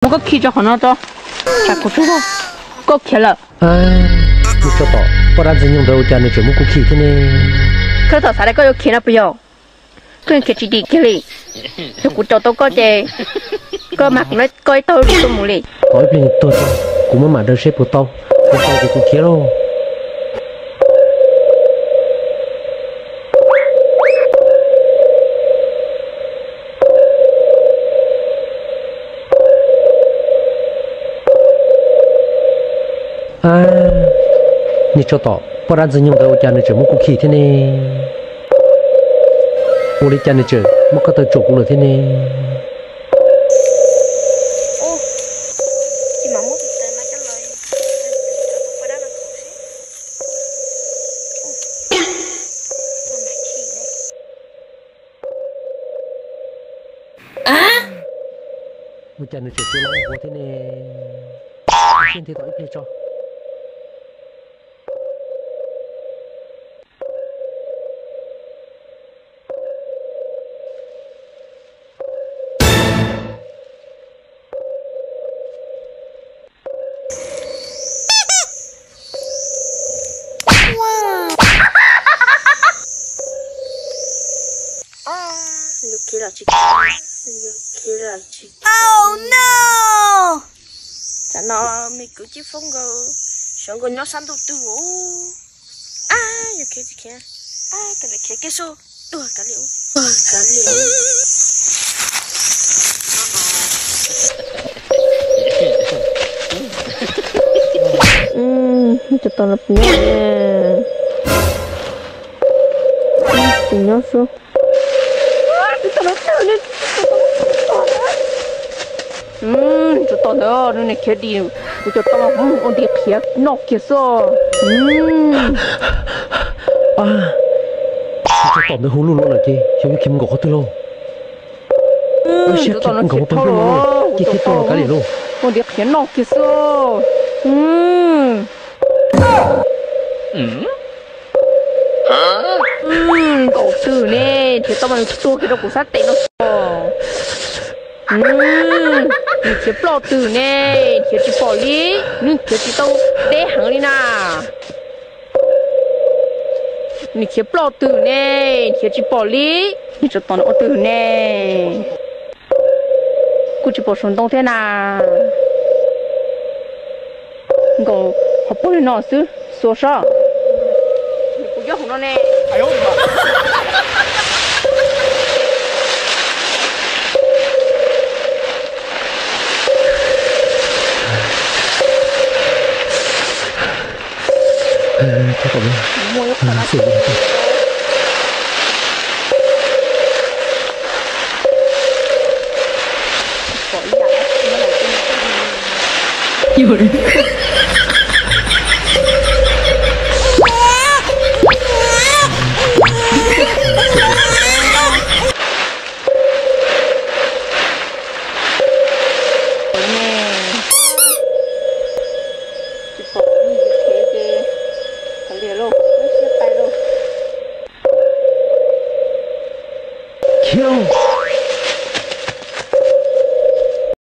Muab koj khi rau qhov no tso. Tsam kuv tub koj khiav lawm. Niag tsov tom poj dab ntxwg nyoog ntawd ua cas nws tseem muab kuv khi thiab ne? Koj twb xav tias koj yuav khiav no puas yog? Koj yeej khiav tsis dim kiag li. Yog kuv caum tau koj ces koj mag kuv no koj ib tag lus tuaj mus li. Tos ib pliag nws tuag tso, kuv mam mam daws seb puas tau. Puas tau ces kuv khiav lauj. Niag tsov tom poj dab ntxwg nyoog ntawd ua cas nws tseem muab kuv khi thiab ne? Ua li cas nws tseem muab ko taw tsuam kuv lawm thiab ne? Ua cas nws tseem tua lawm ua thiab ne? Sib nti tom ib pliag tso. Yuav khiav los tsis khiav, yuav khiav los tsis khiav. Tsam no me kwv Cib Foob nkawd sawv nkaus nyob sab ntuj twg. Ab, yuav khiav tsis khiav, ab, kav liam khiav kiag xwb, tuag kav liam, tuag kav liam. Cov tod no puas nyob ne? Puas nyob xwb. Tsov tom ntawd nws khiav dim, kuv cov tau ua nti qhiav noj kiag xwb. Tsov tom ntawd hu luj luaj lawm ces xyov yuav khiav mus nkaum qhov twg lauj. Tsov tom no khiav dhau lawm, kuv cov tau ua nti qhiav noj kiag xwb. Nkaum twg ne, nrhiav tau mas nws tuag kiag rau kuv sab tes no xwb. Nws khiav ploj twg ne, nrhiav tsis pom li, nws khiav tsis tau deb heev li na. Nws khiav ploj twg ne, nrhiav tsis pom li. Niag tsov tom no ua twg ne, kuj tsis pom saum ntoo thiab na. Nkaum qhov puag li no xwb, xuas sob. Kuv nyob hauv no ne.